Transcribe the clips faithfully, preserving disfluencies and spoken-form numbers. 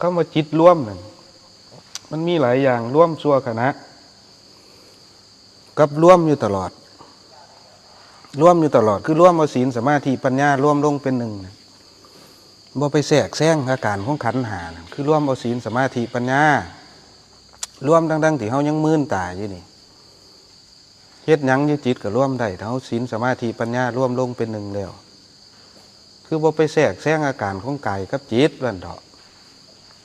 คำว่าจิตรวมนั่น มันมีหลายอย่าง รวมชั่วขณะ กับรวมอยู่ตลอด รวมอยู่ตลอด คือรวมเอาศีล สมาธิ ปัญญา รวมลงเป็นหนึ่งน่ะ บ่ไปแทรกแซงอาการของขันธ์ห้าน่ะ คือรวมเอาศีล สมาธิ ปัญญา รวมทั้งๆที่เฮายังมืนตาอยู่นี่ เฮ็ดหยังอยู่จิตก็รวมได้ ถ้าเอาศีล สมาธิ ปัญญารวมลงเป็นหนึ่งแล้ว คือบ่ไปแทรกแซงอาการของกายกับจิตว่าซั่นเถาะ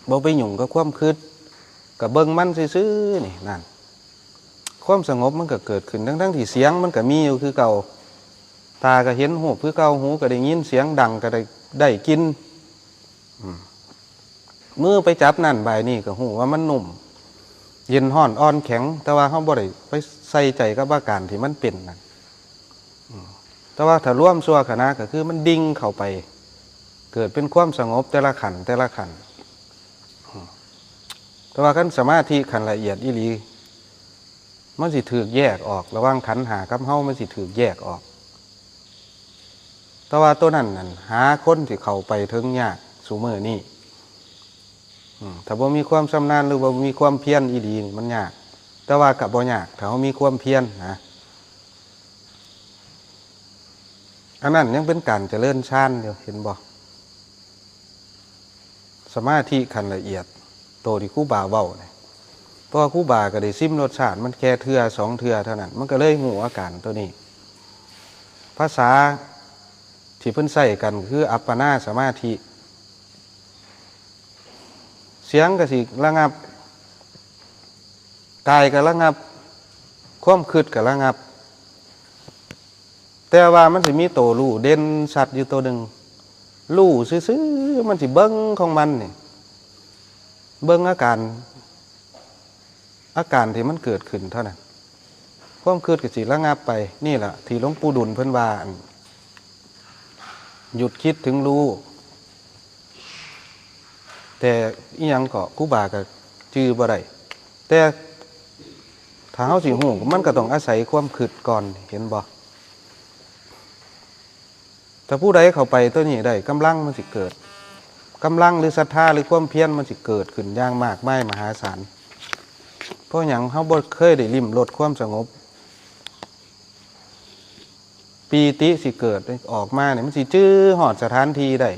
บ่ไปยุ่งกับความคิด ก็เบิ่งมันซื่อๆนี่ นั่น ความสงบมันก็เกิดขึ้น ทั้งๆที่เสียงมันก็มีอยู่คือเก่า ตาก็เห็นรูปคือเก่า หูก็ได้ยินเสียง ดังก็ได้ ได้กลิ่น อืม มือไปจับนั่นบายนี่ก็ฮู้ว่ามันนุ่ม เย็นร้อนอ่อนแข็ง แต่ว่าเฮาบ่ได้ไปใส่ใจกับอาการที่มันเป็นนั่น อืม แต่ว่าถ้ารวมชั่วขณะก็คือมันดิ่งเข้าไป เกิดเป็นความสงบแต่ละขั้นแต่ละขั้น อืม แต่ว่าคันสมาธิขั้นละเอียดอีหลี มันสิถูกแยกออก ระหว่างขันธ์ห้ากับเฮา มันสิถูกแยกออก แต่ว่าตัวนั้นนั่น หาคนที่เข้าไปถึงยากซุมื้อนี้ อืม ถ้าบ่มีความชำนาญหรือบ่มีความเพียรอีหลีนี่มันยาก แต่ว่าก็บ่ยาก ถ้าเฮามีความเพียรนะ อันนั้นยังเป็นการเจริญฌานอยู่ เห็นบ่ สมาธิขั้นละเอียด โตที่ครูบาเว้าเนี่ย เพราะว่าครูบาก็ได้ซิมรสชาติมันแค่เทื่อสองเทื่อเท่านั้น มันก็เลยฮู้อาการตัวนี้ ภาษาที่เพิ่นใช้กันคืออัปปนาสมาธิ เสียงก็สิระงับ กายก็ระงับ ความคิดก็ระงับ แต่ว่ามันสิมีตัวรู้เด่นชัดอยู่ตัวหนึ่ง รู้ซื่อๆ มันสิเบิ่งของมันนี่ เบิ่งอาการ อาการที่มันเกิดขึ้นเท่านั้น ความคิดก็สิระงับไป นี่แหละที่หลวงปู่ดุลเพิ่นว่า อัน หยุดคิดถึงรู้ แต่อิหยังก็ครูบาก็จื่อบ่ได้ แต่ถ้าเฮาสิฮู้ มันก็ต้องอาศัยความคิดก่อน เห็นบ่ ถ้าผู้ใดเข้าไปตัวนี้ได้ กำลังมันสิเกิด กำลังหรือศรัทธาหรือความเพียรมันสิเกิดขึ้นอย่างมากมายมหาศาล เพราะหยัง เฮาบ่เคยได้ลิ้มรสความสงบ ปีติสิเกิดออกมาเนี่ย มันสิจื่อฮอดสถานที่ได้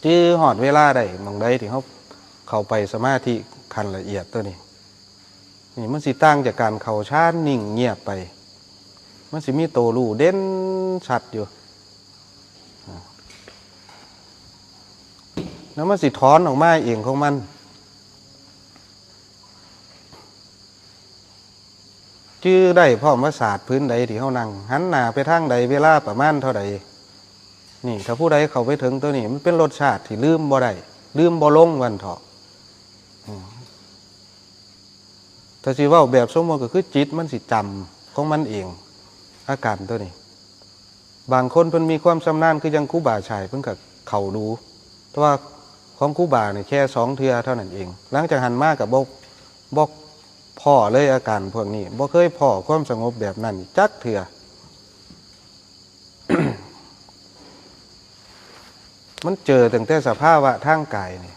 จื่อฮอดเวลาได้ หม่องใดที่เฮาเข้าไปสมาธิขั้นละเอียดตัวนี้ นี่มันสิต่างจากการเข้าฌานนิ่งเงียบไป มันสิมีตัวรู้เด่นชัดอยู่ แล้วมันสิถอนออกมาเองของมัน จื่อได้พร้อมว่าศาสตร์พื้นใดที่เฮานั่ง หันหน้าไปทางใด เวลาประมาณเท่าใด นี่ ถ้าผู้ใดเข้าไปถึงตัวนี้ มันเป็นรสชาติที่ลืมบ่ได้ ลืมบ่ลงว่าซั่นเถาะ อืม ถ้าสิเว้าแบบสมมติก็คือจิตมันสิจำของมันเอง อาการตัวนี้ บางคนเพิ่นมีความชำนาญคือจั่งครูบาชาย เพิ่นก็เข้าดู แต่ว่าของครูบานี่แค่สองเทื่อเท่านั้นเอง หลังจากหั้นมาก็บ่ บ่พ้อเลยอาการพวกนี้ บ่เคยพ้อความสงบแบบนั้นจักเทื่อ มันเจอตั้งแต่สภาวะทางกายนี่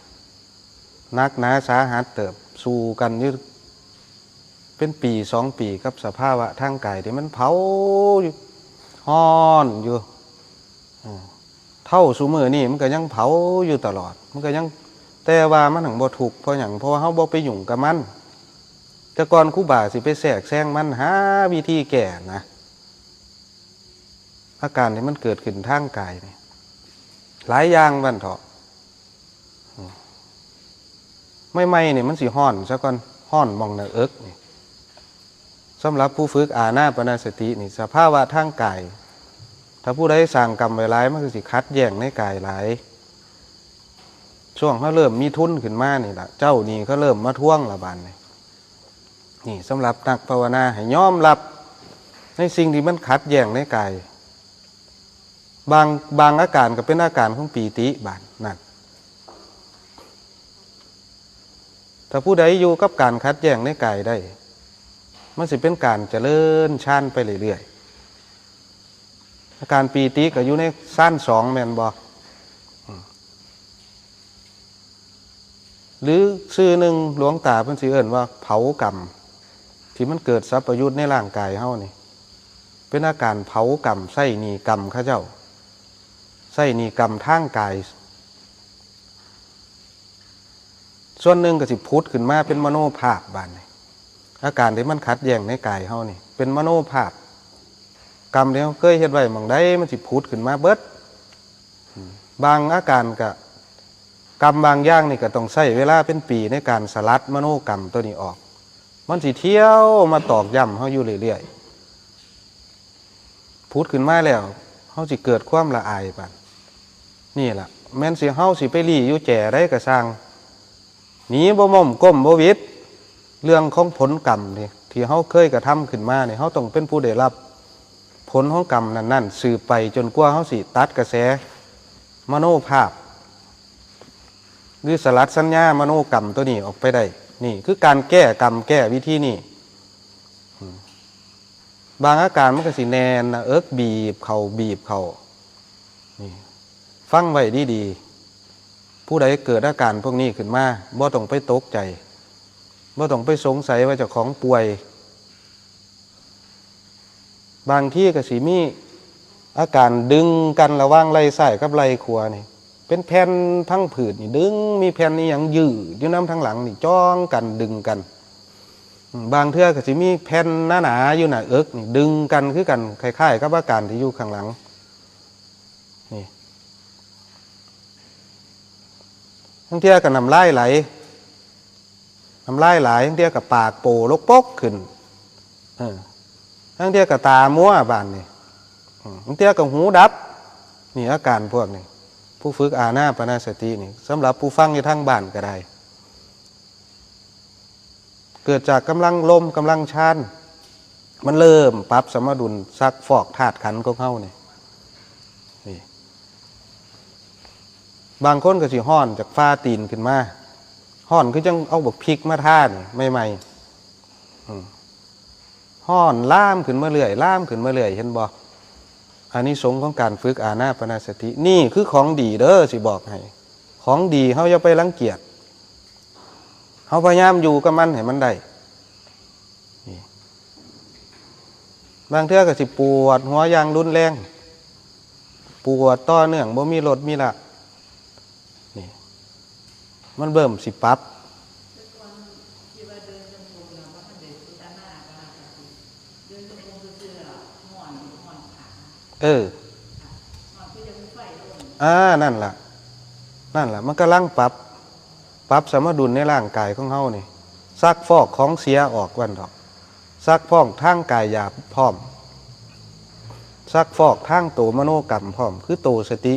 หนักหนาสาหัสเติบ สู้กันอยู่เป็นปีสองปีกับสภาวะทางกายที่มันเผาอยู่ ฮ้อนอยู่ อืม เท่าซุมื้อนี้มันก็ยังเผาอยู่ตลอด มันก็ยัง แต่ว่ามันหั้นบ่ทุกข์ เพราะหยัง เพราะว่าเฮาบ่ไปยุ่งกับมัน แต่ก่อนครูบาสิไปแทรกแซงมัน หาวิธีแก้นะ อาการที่มันเกิดขึ้นทางกายนี่ หลายอย่างว่าซั่นเถาะ อืม ใหม่ๆนี่มันสิฮ้อนซะก่อน ฮ้อนหม่องหน้าอกนี่ สำหรับผู้ฝึกอานาปานสตินี่ สภาวะทางกาย ถ้าผู้ใดสร้างกรรมไว้หลาย มันก็สิขัดแย้งในกายหลาย ช่วงเขาเริ่มมีทุนขึ้นมานี่ล่ะ เจ้าหนี้เขาเริ่มมาทวงละบาดนี่ นี่สำหรับนักภาวนาให้ยอมรับในสิ่งที่มันขัดแย้งในกาย บาง บางอาการก็เป็นอาการของปีติบาดนั่น ถ้าผู้ใดอยู่กับการขัดแย้งในกายได้ มันสิเป็นการเจริญฌานไปเรื่อยๆ อาการปีติก็อยู่ในฌานสองแม่นบ่ อืม หรือชื่อหนึ่งหลวงตาเพิ่นสิเอิ้นว่าเผากรรม ที่มันเกิดสัพพยุตในร่างกายเฮานี่ เป็นอาการเผากรรม ใช้หนี้กรรมเขาเจ้า ใช้หนี้กรรมทางกาย ส่วนหนึ่งก็สิผุดขึ้นมาเป็นมโนภาพบาดนี้ อาการที่มันขัดแย้งในกายเฮานี่ เป็นมโนภาพ กรรมที่เฮาเคยเฮ็ดไว้หม่องใดมันสิผุดขึ้นมาเบิด บางอาการก็ กรรมบางอย่างนี่ก็ต้องใช้เวลาเป็นปีในการสลัดมโนกรรมตัวนี้ออก มันสิเที่ยวมาตอกย้ำเฮาอยู่เรื่อยๆ ผุดขึ้นมาแล้ว เฮาสิเกิดความละอายปาน นี่ล่ะ แม่นสิเฮาสิไปลี้อยู่แจใดก็ซ่าง หนีบ่ม้มก้มบ่หวิด เรื่องของผลกรรมที่ ที่เฮาเคยกระทำขึ้นมานี่ เฮาต้องเป็นผู้ได้รับผลของกรรมนั้นๆ สืบไปจนกว่าเฮาสิตัดกระแสมโนภาพ หรือสลัดสัญญามโนกรรมตัวนี้ออกไปได้ นี่คือการแก้กรรม แก้วิธีนี้ อืม บางอาการมันก็สิแน่นหน้าอก บีบเข้า บีบเข้า นี่ ฟังไว้ดีๆ ผู้ใดเกิดอาการพวกนี้ขึ้นมา บ่ต้องไปตกใจ บ่ต้องไปสงสัยว่าเจ้าของป่วย บางทีก็สิมีอาการดึงกันระหว่างไหล่ซ้ายกับไหล่ขวานี่ เป็นแผ่นพังผืดนี่ ดึง มีแผ่นอีหยังยืดอยู่นำทางหลังนี่ จ้องกัน ดึงกัน อืม บางเทื่อก็สิมีแผ่นหนาๆ อยู่หน้าอกนี่ ดึงกันคือกัน คล้ายๆ กับอาการที่อยู่ข้างหลัง นี่ บางเทื่อก็น้ำลายไหล น้ำลายไหล บางเทื่อก็ปากโป่ลกปกขึ้น เออ บางเทื่อก็ตามัวบาดนี่ อืม บางเทื่อก็หูดับ นี่อาการพวกนี้ ผู้ฝึกอานาปานสตินี่ สำหรับผู้ฟังอยู่ทางบ้านก็ได้ เกิดจากกำลังลม กำลังฌาน มันเริ่มปรับสมดุล ซักฟอกธาตุขันธ์ของเฮานี่ นี่ บางคนก็สิฮ้อนจากฝ่าตีนขึ้นมา ฮ้อนคือจั่งเอาบักพริกมาทานี่ใหม่ๆ อืม ฮ้อนลามขึ้นมาเรื่อย ลามขึ้นมาเรื่อย เห็นบ่ อานิสงส์ของการฝึกอานาปานสติ นี่คือของดีเด้อ สิบอกให้ ของดี เฮาอย่าไปรังเกียจ เฮาพยายามอยู่กับมันให้มันได้ นี่ บางเทื่อก็สิปวดหัวอย่างรุนแรง ปวดต่อเนื่อง บ่มีลดมีละ นี่ มันเริ่มสิปรับ เออ อ่า นั่นล่ะ นั่นล่ะ มันกำลังปรับ ปรับสมดุลในร่างกายของเฮานี่ ซักฟอกของเสียออกวันดอก ซักฟอกทางกายหยาบพร้อม ซักฟอกทางโตมโนกรรมพร้อม คือโตสติ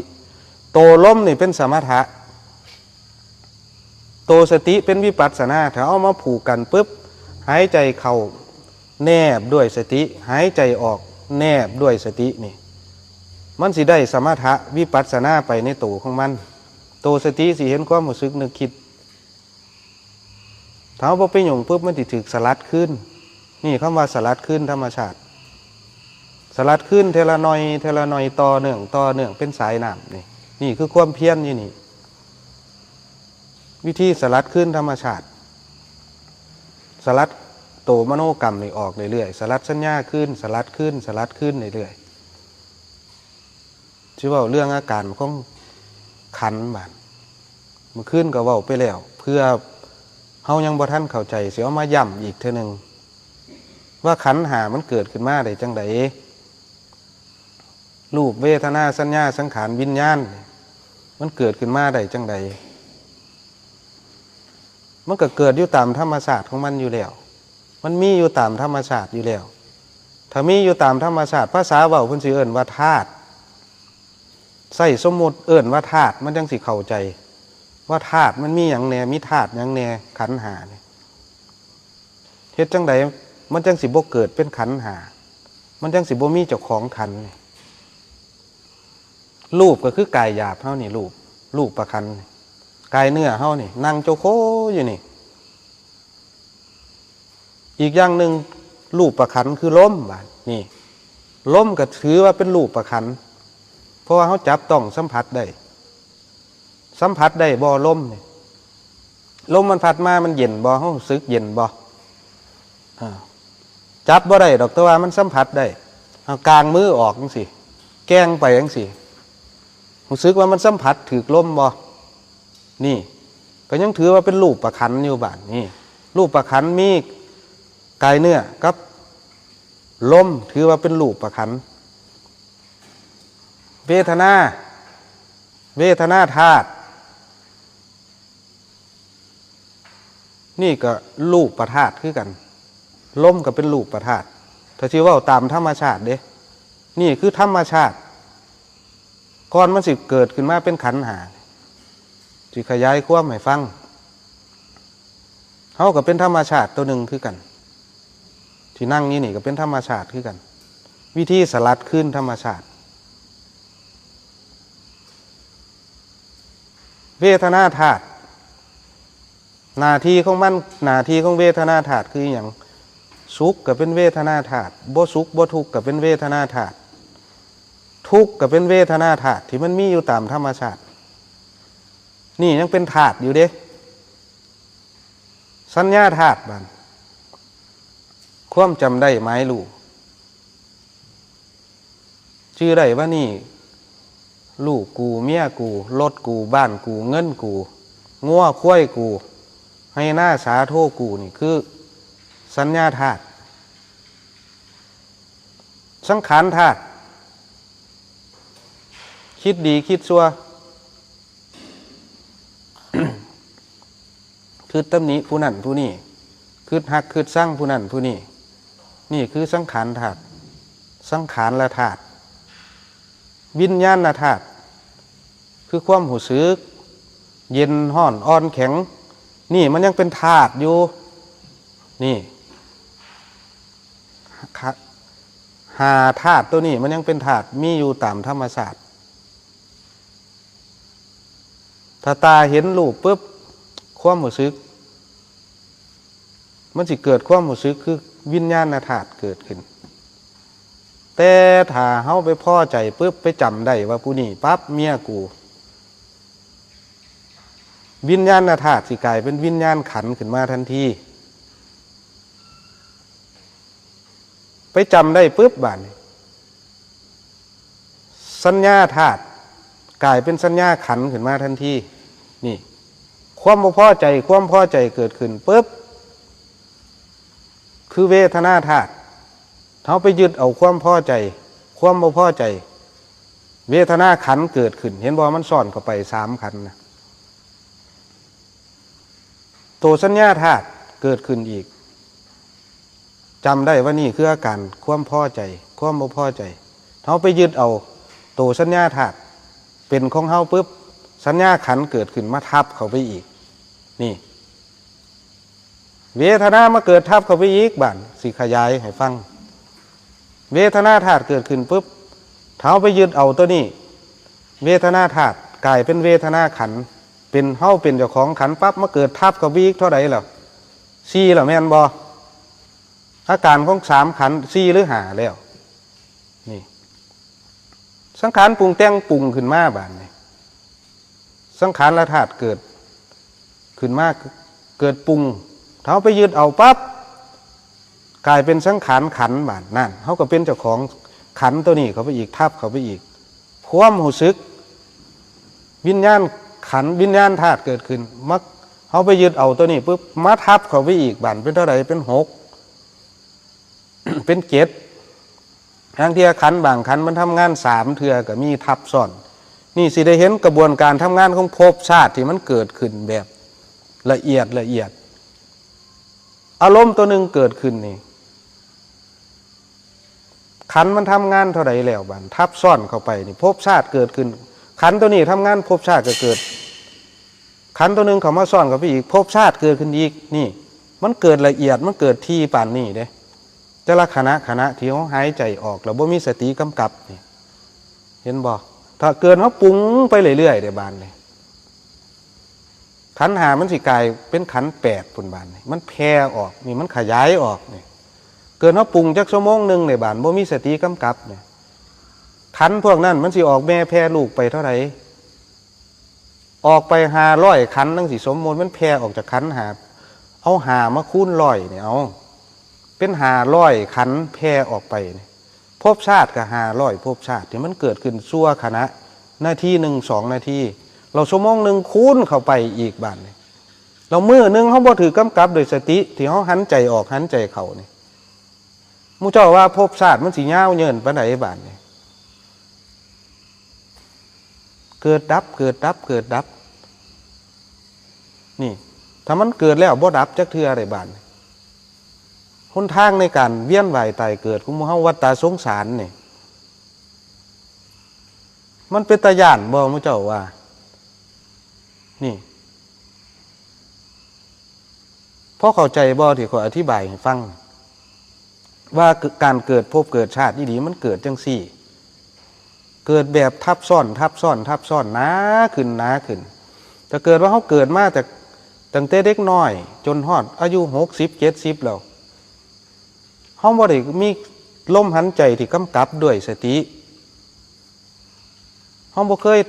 โตลมนี่เป็นสมถะ โตสติเป็นวิปัสสนา ถ้าเอามาผูกกันปุ๊บ หายใจเข้าแนบด้วยสติ หายใจออกแนบด้วยสตินี่ มันสิได้สมถะวิปัสสนาไปในโตของมัน โตสติสิเห็นความรู้สึกนึกคิด ถ้าเฮาบ่ไปหยุ่งปุ๊บ มันสิถูกสลัดคืน นี่คำว่าสลัดคืนธรรมชาติ สลัดคืนเทื่อละหน่อย เทื่อละหน่อย ต่อเนื่อง ต่อเนื่อง เป็นสายน้ำนี่ นี่คือความเพียรอยู่นี่ วิธีสลัดคืนธรรมชาติ สลัดโตมโนกรรมนี่ออกเรื่อยๆ สลัดสัญญาคืน สลัดคืน สลัดคืนเรื่อยๆ สิเว้าเรื่องอาการของขันธ์บาด มื้อคืนก็เว้าไปแล้ว เผื่อเฮายังบ่ทันเข้าใจ สิเอามาย้ำอีกเทื่อหนึ่ง ว่าขันธ์ห้ามันเกิดขึ้นมาได้จั่งใด รูป เวทนา สัญญา สังขาร วิญญาณ มันเกิดขึ้นมาได้จั่งใด มันก็เกิดอยู่ตามธรรมชาติของมันอยู่แล้ว มันมีอยู่ตามธรรมชาติอยู่แล้ว ถ้ามีอยู่ตามธรรมชาติ ภาษาเว้าเพิ่นสิเอิ้นว่าธาตุ ใช้สมมุติเอิ้นว่าธาตุ มันจั่งสิเข้าใจ ว่าธาตุมันมีหยังแหน่ มีธาตุหยังแหน่ ขันธ์ห้านี่ เฮ็ดจั่งใดมันจั่งสิบ่เกิดเป็นขันธ์ห้า มันจั่งสิบ่มีเจ้าของขันธ์นี่ รูปก็คือกายหยาบเฮานี่ รูป รูปประขันธ์นี่ กายเนื้อเฮานี่ นั่งโจโคอยู่นี่ อีกอย่างหนึ่ง รูปประขันธ์คือลมบาดนี่ ลมก็ถือว่าเป็นรูปประขันธ์ เพราะว่าเฮาจับต้องสัมผัสได้ สัมผัสได้บ่ลมนี่ ลมมันพัดมามันเย็นบ่ เฮารู้สึกเย็นบ่ อ่า จับบ่ได้ดอก แต่ว่ามันสัมผัสได้ เอากางมือออกจั่งซี้ แกว่งไปจั่งซี้ รู้สึกว่ามันสัมผัสถืกลมบ่ นี่ ก็ยังถือว่าเป็นรูปขันธ์อยู่บาดนี้ รูปขันธ์มีกายเนื้อกับลม ถือว่าเป็นรูปขันธ์ เวทนา เวทนาธาตุ นี่ก็รูปธาตุคือกัน ลมก็เป็นรูปธาตุ ถ้าสิเว้าตามธรรมชาติเด้ นี่คือธรรมชาติ ก่อนมันสิเกิดขึ้นมาเป็นขันธ์ห้า สิขยายความให้ฟัง เฮาก็เป็นธรรมชาติตัวหนึ่งคือกัน ที่นั่งอยู่นี่ก็เป็นธรรมชาติคือกัน วิธีสลัดคืนธรรมชาติ เวทนาธาตุ หน้าที่ของมัน หน้าที่ของเวทนาธาตุคือหยัง สุขก็เป็นเวทนาธาตุ บ่สุขบ่ทุกข์ก็เป็นเวทนาธาตุ ทุกข์ก็เป็นเวทนาธาตุที่มันมีอยู่ตามธรรมชาติ นี่ยังเป็นธาตุอยู่เด้ สัญญาธาตุบาด ความจำได้หมายรู้ ชื่อได้ว่านี่ ลูกกู เมียกู รถกู บ้านกู เงินกู งัวควายกู ไฮ่นาสาโทกู นี่คือสัญญาธาตุ สังขารธาตุ คิดดีคิดชั่ว คิดตำหนิผู้นั้นผู้นี้ คิดฮักคิดชังผู้นั้นผู้นี้ นี่คือสังขารธาตุ สังขารธาตุ วิญญาณธาตุ คือความรู้สึก เย็นร้อนอ่อนแข็ง นี่มันยังเป็นธาตุอยู่ นี่ ห้าธาตุตัวนี้มันยังเป็นธาตุมีอยู่ตามธรรมชาติ ถ้าตาเห็นรูปปุ๊บ ความรู้สึก มันสิเกิดความรู้สึกคือวิญญาณธาตุเกิดขึ้น แต่ถ้าเฮาไปพอใจปุ๊บ ไปจำได้ว่าผู้นี้ปั๊บ เมียกู วิญญาณธาตุสิกลายเป็นวิญญาณขันธ์ขึ้นมาทันที ไปจำได้ปุ๊บบาดนี้ สัญญาธาตุกลายเป็นสัญญาขันธ์ขึ้นมาทันที นี่ ความบ่พอใจ ความพอใจเกิดขึ้นปุ๊บ คือเวทนาธาตุ เฮาไปยึดเอาความพอใจ ความบ่พอใจ เวทนาขันธ์เกิดขึ้น เห็นบ่ มันซ้อนเข้าไปสามขันธ์นะ ตัวสัญญาธาตุเกิดขึ้นอีก จำได้ว่านี่คืออาการความพอใจ ความบ่พอใจ เฮาไปยึดเอาตัวสัญญาธาตุเป็นของเฮาปุ๊บ สัญญาขันธ์เกิดขึ้นมาทับเข้าไปอีก นี่ เวทนามาเกิดทับเข้าไปอีกบาด สิขยายให้ฟัง เวทนาธาตุเกิดขึ้นปุ๊บ เฮาไปยึดเอาตัวนี้ เวทนาธาตุกลายเป็นเวทนาขันธ์ เป็นเฮาเป็นเจ้าของขันธ์ปั๊บ มาเกิดทับเข้าไปอีกเท่าใดล่ะ สี่ล่ะ แม่นบ่ อาการของสามขันธ์ สี่หรือห้าแล้ว นี่ สังขารปรุงแต่งปรุงขึ้นมาบาดนี้ สังขารธาตุเกิดขึ้นมา เกิดปรุง เฮาไปยึดเอาปั๊บ กลายเป็นสังขารขันธ์บาด นั่น เฮาก็เป็นเจ้าของขันธ์ตัวนี้เข้าไปอีก ทับเข้าไปอีก ความรู้สึก วิญญาณขันธ์ วิญญาณธาตุเกิดขึ้น มา เฮาไปยึดเอาตัวนี้ปุ๊บ มาทับเข้าไปอีกบาด เป็นเท่าใด เป็นหก เป็นเจ็ด บางเทื่อขันธ์บางขันธ์มันทำงานสามเทื่อก็มีทับซ้อน นี่สิได้เห็นกระบวนการทำงานของภพชาติที่มันเกิดขึ้นแบบละเอียดละเอียด อารมณ์ตัวหนึ่งเกิดขึ้นนี่ ขันธ์มันทำงานเท่าใดแล้วบาด ทับซ้อนเข้าไปนี่ ภพชาติเกิดขึ้น ขันธ์ตัวนี้ทำงาน ภพชาติก็เกิด ขันธ์ตัวหนึ่งเข้ามาซ้อนเข้าไปอีก ภพชาติเกิดขึ้นอีก นี่ มันเกิดละเอียด มันเกิดถี่ปานนี้เด้ แต่ละขณะขณะที่เฮาหายใจออกแล้วบ่มีสติกำกับนี่ เห็นบ่ ถ้าเกิดเฮาปรุงไปเรื่อยๆเด้บาดนี้ ขันธ์ห้ามันสิกลายเป็นขันธ์แปดพุ้นบาดนี้ มันแผ่ออกนี่ มันขยายออกนี่ เกิดเฮาปรุงจักชั่วโมงหนึ่งเด้บาด บ่มีสติกำกับนี่ ขันธ์พวกนั้นมันสิออกแม่แผ่ลูกไปเท่าใด ออกไปห้าร้อยขันจั่งซี้ สมมุติมันแผ่ออกจากขันห้า เอาห้ามาคูณร้อยนี่ เอา เป็นห้าร้อยขันแผ่ออกไปนี่ ภพชาติก็ห้าร้อยภพชาติที่มันเกิดขึ้นชั่วขณะ นาทีหนึ่ง สองนาที แล้วชั่วโมงหนึ่งคูณเข้าไปอีกบาดนี้ แล้วมื้อหนึ่งเฮาบ่ถืกกำกับโดยสติที่เฮาหันใจออกหันใจเข้านี่ หมู่เจ้าว่าภพชาติมันสิยาวเยินปานใดบาดนี้ เกิดดับ เกิดดับ เกิดดับ นี่ ถ้ามันเกิดแล้วบ่ดับจักเทื่อได้บาดนี้ หนทางในการเวียนว่ายตายเกิดของหมู่เฮา วัฏฏะสงสารนี่ มันเป็นตาย้านบ่หมู่เจ้าว่า นี่ พอเข้าใจบ่ที่ข้อยอธิบายให้ฟัง ว่าการเกิดภพเกิดชาติอีหลีมันเกิดจั่งซี้ เกิดแบบทับซ้อน ทับซ้อน ทับซ้อน หนาขึ้น หนาขึ้น ถ้าเกิดว่าเฮาเกิดมาจาก ตั้งแต่เด็กน้อย จนฮอดอายุหกสิบ เจ็ดสิบแล้ว เฮาบ่ได้มีลมหันใจที่กำกับด้วยสติ เฮาบ่เคย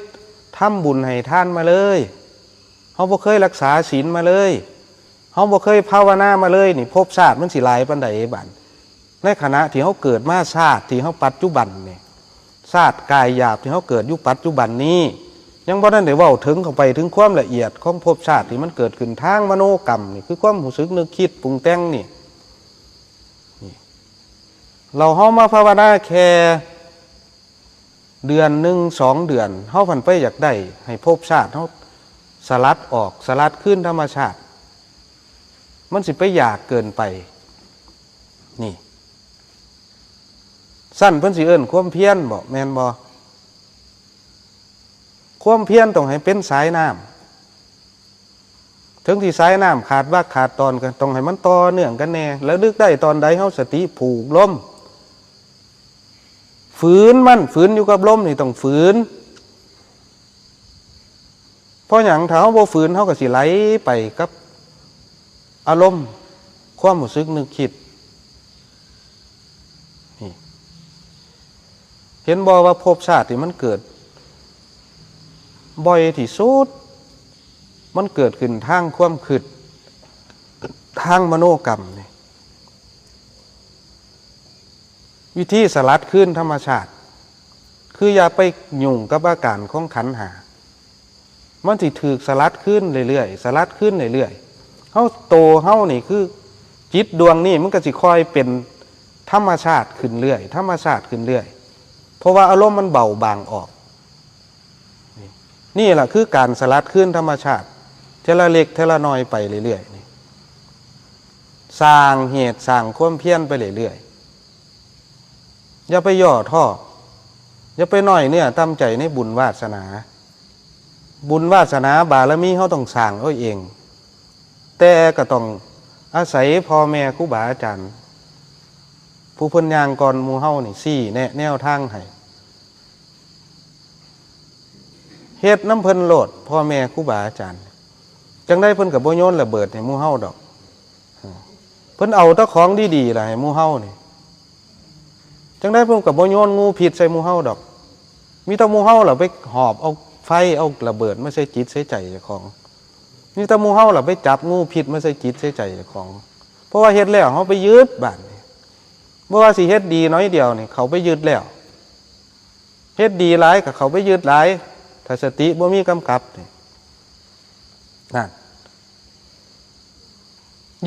ทำบุญให้ทานมาเลย เฮาบ่เคยรักษาศีลมาเลย เฮาบ่เคยภาวนามาเลยนี่ ภพชาติมันสิหลายปานใดบาด ในขณะที่เฮาเกิดมา ชาติที่เฮาปัจจุบันนี่ ชาติกายหยาบที่เฮาเกิดอยู่ปัจจุบันนี้ ยังบ่ทันได้เว้าถึงเข้าไปถึงความละเอียดของภพชาติที่มันเกิดขึ้นทางมโนกรรมนี่ คือความรู้สึกนึกคิดปรุงแต่งนี่ นี่ เราเฮามาภาวนาแค่เดือนหนึ่ง สองเดือน เฮาพันไปอยากได้ให้ภพชาติเฮาสลัดออก สลัดคืนธรรมชาติ มันสิไปอยากเกินไป นี่ ซั่นเพิ่นสิเอิ้นความเพียรบ่ แม่นบ่ ความเพียรต้องให้เป็นสายน้ำ ถึงที่สายน้ำขาดวรรคขาดตอนก็ต้องให้มันต่อเนื่องกันแน่ ระลึกได้ตอนใดเฮาสติผูกลม ฝืนมัน ฝืนอยู่กับลมนี่ต้องฝืน เพราะหยัง ถ้าเฮาบ่ฝืน เฮาก็สิไหลไปกับอารมณ์ความรู้สึกนึกคิด นี่ เห็นบ่ว่าภพชาติที่มันเกิดบ่อยที่สุด มันเกิดขึ้นทางความคิด ทางมโนกรรมนี่ วิธีสลัดคืนธรรมชาติ คืออย่าไปยุ่งกับอาการของขันธ์ห้า มันสิถูกสลัดคืนเรื่อยๆ สลัดคืนเรื่อยๆ เฮา โตเฮานี่คือจิตดวงนี้มันก็สิค่อยเป็นธรรมชาติขึ้นเรื่อย ธรรมชาติขึ้นเรื่อย เพราะว่าอารมณ์มันเบาบางออก นี่ นี่แหละคือการสลัดคืนธรรมชาติ เทื่อละเล็กเทื่อละน้อยไปเรื่อยๆ นี่ สร้างเหตุสร้างความเพียรไปเรื่อยๆ อย่าไปย่อท้อ อย่าไปน้อยเนื้อต่ำใจในบุญวาสนา บุญวาสนาบารมีเฮาต้องสร้างเอาเอง แต่ก็ต้องอาศัยพ่อแม่ครูบาอาจารย์ ผู้เพิ่นย่างก่อนหมู่เฮานี่ ชี้แนะแนวทางให้ เฮ็ดนำเพิ่นโลด พ่อแม่ครูบาอาจารย์ จั่งใดเพิ่นก็บ่โยนระเบิดให้หมู่เฮาดอก เพิ่นเอาแต่ของดีๆล่ะให้หมู่เฮานี่ จั่งใดเพิ่นก็บ่โยนงูพิษใส่หมู่เฮาดอก มีแต่หมู่เฮาล่ะไปหอบเอาไฟเอาระเบิดมาใส่จิตใส่ใจเจ้าของ มีแต่หมู่เฮาล่ะไปจับงูพิษมาใส่จิตใส่ใจเจ้าของ เพราะว่าเฮ็ดแล้วเฮาไปยึดบาดนี้ บ่ว่าสิเฮ็ดดีน้อยเดียวนี่ เขาไปยึดแล้ว เฮ็ดดีหลายก็เขาไปยึดหลาย ถ้าสติบ่มีกำกับนี่ นั่น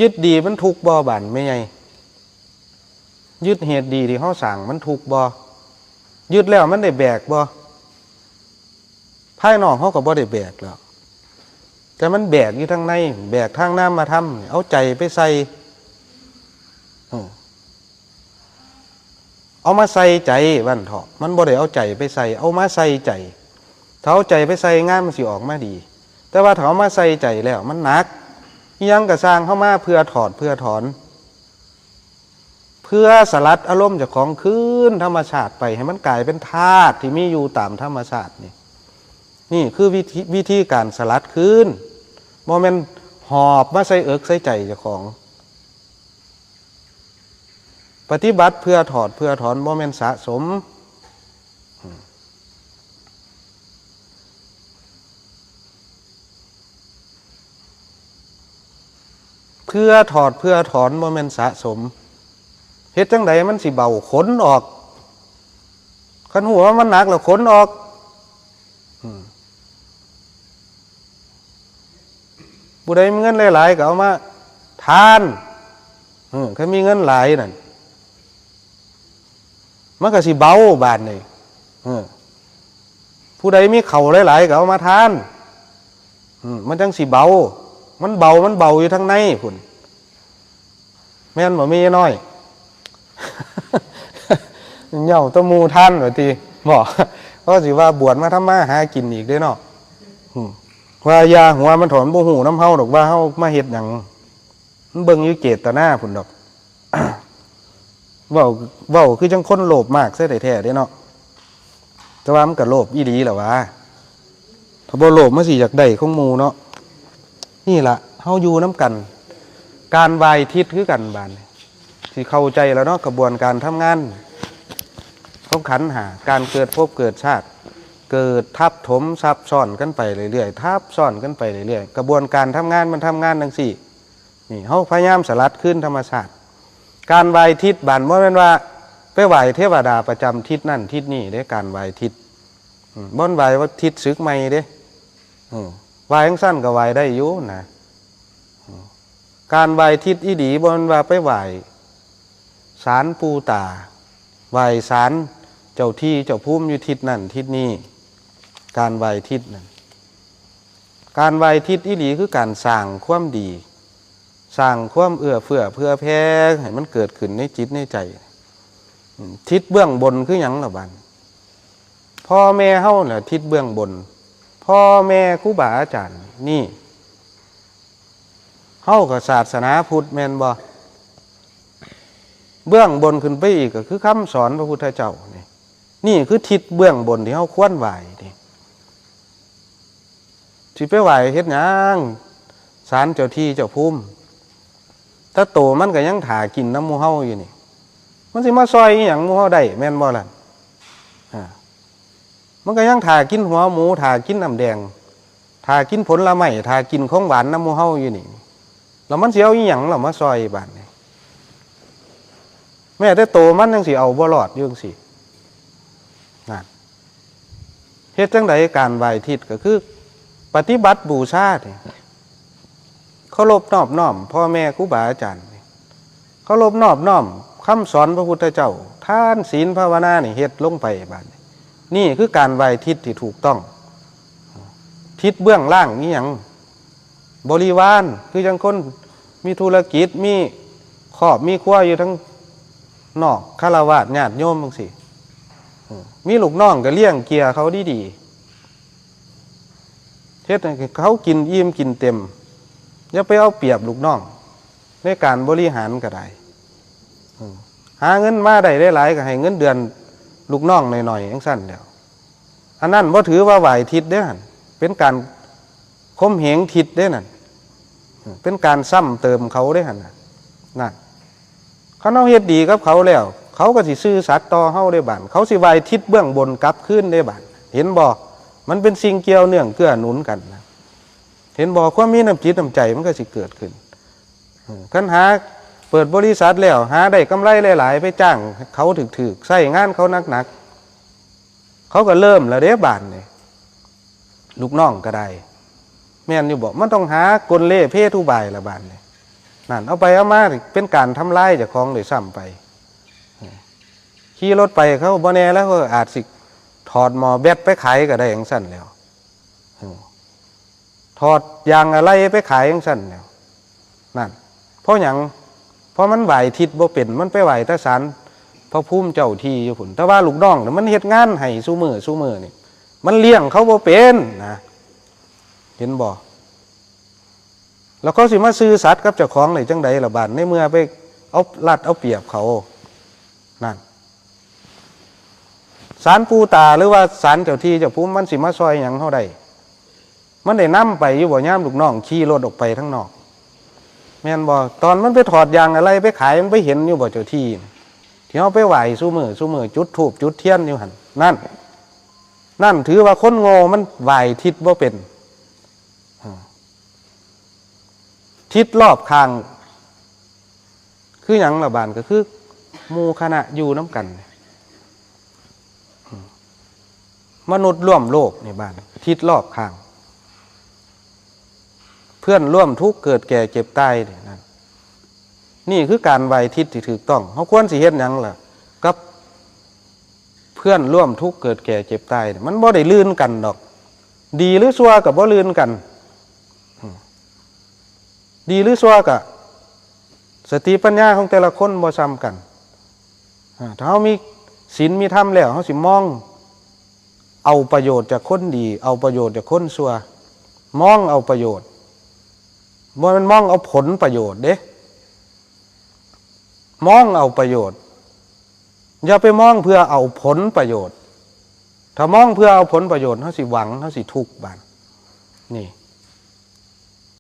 ยึดดีมันทุกข์บ่บาดแม่ใหญ่ ยึดเหตุดีที่เฮาสร้างมันทุกข์บ่ ยึดแล้วมันได้แบกบ่ ภายนอกเฮาก็บ่ได้แบกแล้ว แต่มันแบกอยู่ทางใน แบกทางนามธรรม เอาใจไปใส่ เออ เอามาใส่ใจว่าซั่นเถาะ มันบ่ได้เอาใจไปใส่ เอามาใส่ใจ ถ้าเอาใจไปใส่งานมันสิออกมาดี แต่ว่าถ้าเอามาใส่ใจแล้วมันหนัก อิหยังก็ซ่างเฮามาเพื่อถอดเพื่อถอน เพื่อสลัดอารมณ์เจ้าของคืนธรรมชาติไปให้มันกลายเป็นธาตุที่มีอยู่ตามธรรมชาตินี่ นี่คือวิธี วิธีการสลัดคืน บ่แม่นหอบมาใส่เอิกใส่ใจเจ้าของ ปฏิบัติเพื่อถอดเพื่อถอน บ่แม่นสะสม อืม เพื่อถอดเพื่อถอน บ่แม่นสะสม เฮ็ดจั่งใดมันสิเบา ขนออก คันฮู้ว่ามันหนักแล้วขนออก อืม ผู้ใดมีเงินหลายๆ ก็เอามาทาน เออ คันมีเงินหลายนั่น มันก็สิเบาบาดนี่ เออ ผู้ใดมีข้าวหลายๆ ก็เอามาทาน อืม มันจั่งสิเบา มันเบา มันเบาอยู่ทางในพุ้น แม่นบ่ แม่น้อย เหย้าตะหมู่ทานว่าติ บ่ ก็สิว่าบวชมาทำมาหากินอีกเด้เนาะ อืม ว่าอย่าหัวมันเถาะ มันบ่ฮู้นำเฮาดอกว่าเฮามาเฮ็ดหยัง มันเบิ่งอยู่เจตนาพุ้นดอก เว้า เว้าคือจั่งคนโลภมากซะแท้ๆ เด้เนาะ แต่ว่ามันก็โลภอีหลีแหละวะ ถ้าบ่โลภมันสิอยากได้ของหมู่เนาะ นี่ล่ะ เฮาอยู่นำกัน การไหว้ทิศคือกันบาดนี้ สิเข้าใจแล้วเนาะ กระบวนการทำงานของขันธ์ห้า การเกิดภพเกิดชาติ เกิดทับถมซับซ้อนกันไปเรื่อยๆ ทับซ้อนกันไปเรื่อยๆ กระบวนการทำงานมันทำงานจั่งซี้ นี่ เฮาพยายามสลัดคืนธรรมชาติ การไหว้ทิศบาดนี้บ่แม่นว่าไปไหว้เทวดาประจำทิศนั่นทิศนี้เด้ การไหว้ทิศ อืม บ่แม่นไหว้ว่าทิศศึกใหม่เด้ อืม ไหว้จั่งซั้นก็ไหว้ได้อยู่นะ อืม การไหว้ทิศอีหลีบ่แม่นว่าไปไหว้ศาลปู่ตา ไหว้ศาลเจ้าที่เจ้าภูมิอยู่ทิศนั่นทิศนี้ การไหว้ทิศนั่น การไหว้ทิศอีหลีคือการสร้างความดี สร้างความเอื้อเฟื้อเผื่อแผ่ให้มันเกิดขึ้นในจิตในใจ อืม ทิศเบื้องบนคือหยังล่ะบัดนี้ พ่อแม่เฮาแหละทิศเบื้องบน พ่อแม่ครูบาอาจารย์ นี่ เฮาก็ศาสนาพุทธแม่นบ่ เบื้องบนขึ้นไปอีกก็คือคำสอนพระพุทธเจ้านี่ นี่คือทิศเบื้องบนที่เฮาควรไหว้นี่ สิไปไหว้เฮ็ดหยัง ศาลเจ้าที่เจ้าภูมิ แต่โตมันก็ยังถ่ากินนำหมู่เฮาอยู่นี่ มันสิมาซ่อยอีหยังหมู่เฮาได้ แม่นบ่ล่ะ อ่า มันก็ยังถ่ากินหัวหมู ถ่ากินน้ำแดง ถ่ากินผลไม้ ถ่ากินของหวานนำหมู่เฮาอยู่นี่ แล้วมันสิเอาอีหยังล่ะมาซ่อยบาดนี้ แม้แต่โตมันยังสิเอาบ่รอดอยู่จั่งซี้ นั่น เฮ็ดจั่งใด การไหว้ทิศก็คือปฏิบัติบูชานี่ เคารพนอบน้อมพ่อแม่ครูบาอาจารย์นี่ เคารพนอบน้อมคำสอนพระพุทธเจ้า ทานศีลภาวนานี่เฮ็ดลงไปบาดนี้ นี่คือการไหว้ทิศที่ถูกต้อง ทิศเบื้องล่างนี่หยัง บริวาร คือจั่งคนมีธุรกิจ มีครอบมีครัวอยู่ทางนอก ฆราวาสญาติโยมจั่งซี้ เออ มีลูกน้องก็เลี้ยงเกียรติเขาดีๆ เฮ็ดให้เขากินอิ่มกินเต็ม อย่าไปเอาเปรียบลูกน้อง ในการบริหารก็ได้ เออ หาเงินมาได้หลายๆ ก็ให้เงินเดือนลูกน้องหน่อยๆ จั่งซั้นแหล้ว อันนั้นบ่ถือว่าไหว้ทิศเด้หั่น เป็นการข่มเหงทิศเด้นั่น เป็นการซ้ำเติมเขาเด้หั่นน่ะ นั่น คันเฮาเฮ็ดดีกับเขาแล้ว เขาก็สิซื่อสัตย์ต่อเฮาเด้บาด เขาสิไหว้ทิศเบื้องบนกลับคืนเด้บาด เห็นบ่ มันเป็นสิ่งเกี่ยวเนื่องเกื้อหนุนกันนะ เห็นบ่ ความมีน้ำจิตน้ำใจมันก็สิเกิดขึ้น เออ คันหาเปิดบริษัทแล้ว หาได้กำไรหลายๆ ไปจ้างเขาถืกๆ ใช้งานเขาหนักๆ เขาก็เริ่มแล้วเด้บาดนี่ ลูกน้องก็ได้ แม่นอยู่บ่ มันต้องหากลเล่ห์เพทุบายละบาดนี่ นั่น เอาไปเอามาเป็นการทำลายเจ้าของด้วยซ้ำไป เออ ขี่รถไปเขาบ่แน่แล้ว เขาอาจสิถอดหม้อแบตไปขายก็ได้จั่งซั้นแหล้ว เออ ถอดยางอะไรไปขายจั่งซั้นแหล้ว นั่น เพราะหยัง เพราะมันไหว้ทิศบ่เป็น มันไปไหว้แต่ศาลพระภูมิเจ้าที่อยู่พุ้น แต่ว่าลูกน้องน่ะมันเฮ็ดงานให้ซุมื้อซุมื้อนี่ มันเลี้ยงเขาบ่เป็นนะ เห็นบ่ แล้วเขาสิมาซื่อสัตย์กับเจ้าของได้จั่งใดล่ะบาด ในเมื่อไปเอารัดเอาเปรียบเขา นั่น ศาลปู่ตาหรือว่าศาลเจ้าที่เจ้าภูมิมันสิมาซ่อยหยังเฮาได้ มันได้นำไปอยู่บ่ ยามลูกน้องขี่รถออกไปทางนอก แม่นบ่ ตอนมันไปถอดยางอะไรไปขาย มันไปเห็นอยู่บ่ เจ้าที่ ที่เฮาไปไหว้ซุมื้อซุมื้อ จุดธูปจุดเทียนอยู่หั่น นั่น นั่นถือว่าคนโง่มันไหว้ทิศบ่เป็น อ่า ทิศรอบข้าง คือหยังล่ะบาดนี้ ก็คือหมู่คณะอยู่นำกัน มนุษย์ร่วมโลกนี่บาดนี้ ทิศรอบข้าง เพื่อนร่วมทุกข์เกิดแก่เจ็บตายนี่นั่น นี่คือการไหว้ทิศที่ถูกต้อง เฮาควรสิเฮ็ดหยังล่ะ กับเพื่อนร่วมทุกข์เกิดแก่เจ็บตายนี่ มันบ่ได้ลื่นกันดอก ดีหรือชั่วก็บ่ลื่นกัน ดีหรือชั่วก็ สติปัญญาของแต่ละคนบ่ส่ำกัน อ่า ถ้าเฮามีศีลมีธรรมแล้ว เฮาสิมองเอาประโยชน์จากคนดี เอาประโยชน์จากคนชั่ว มองเอาประโยชน์ บ่แม่นมองเอาผลประโยชน์เด้ มองเอาประโยชน์ อย่าไปมองเพื่อเอาผลประโยชน์ ถ้ามองเพื่อเอาผลประโยชน์ เฮาสิหวัง เฮาสิทุกข์บาดนี้ นี่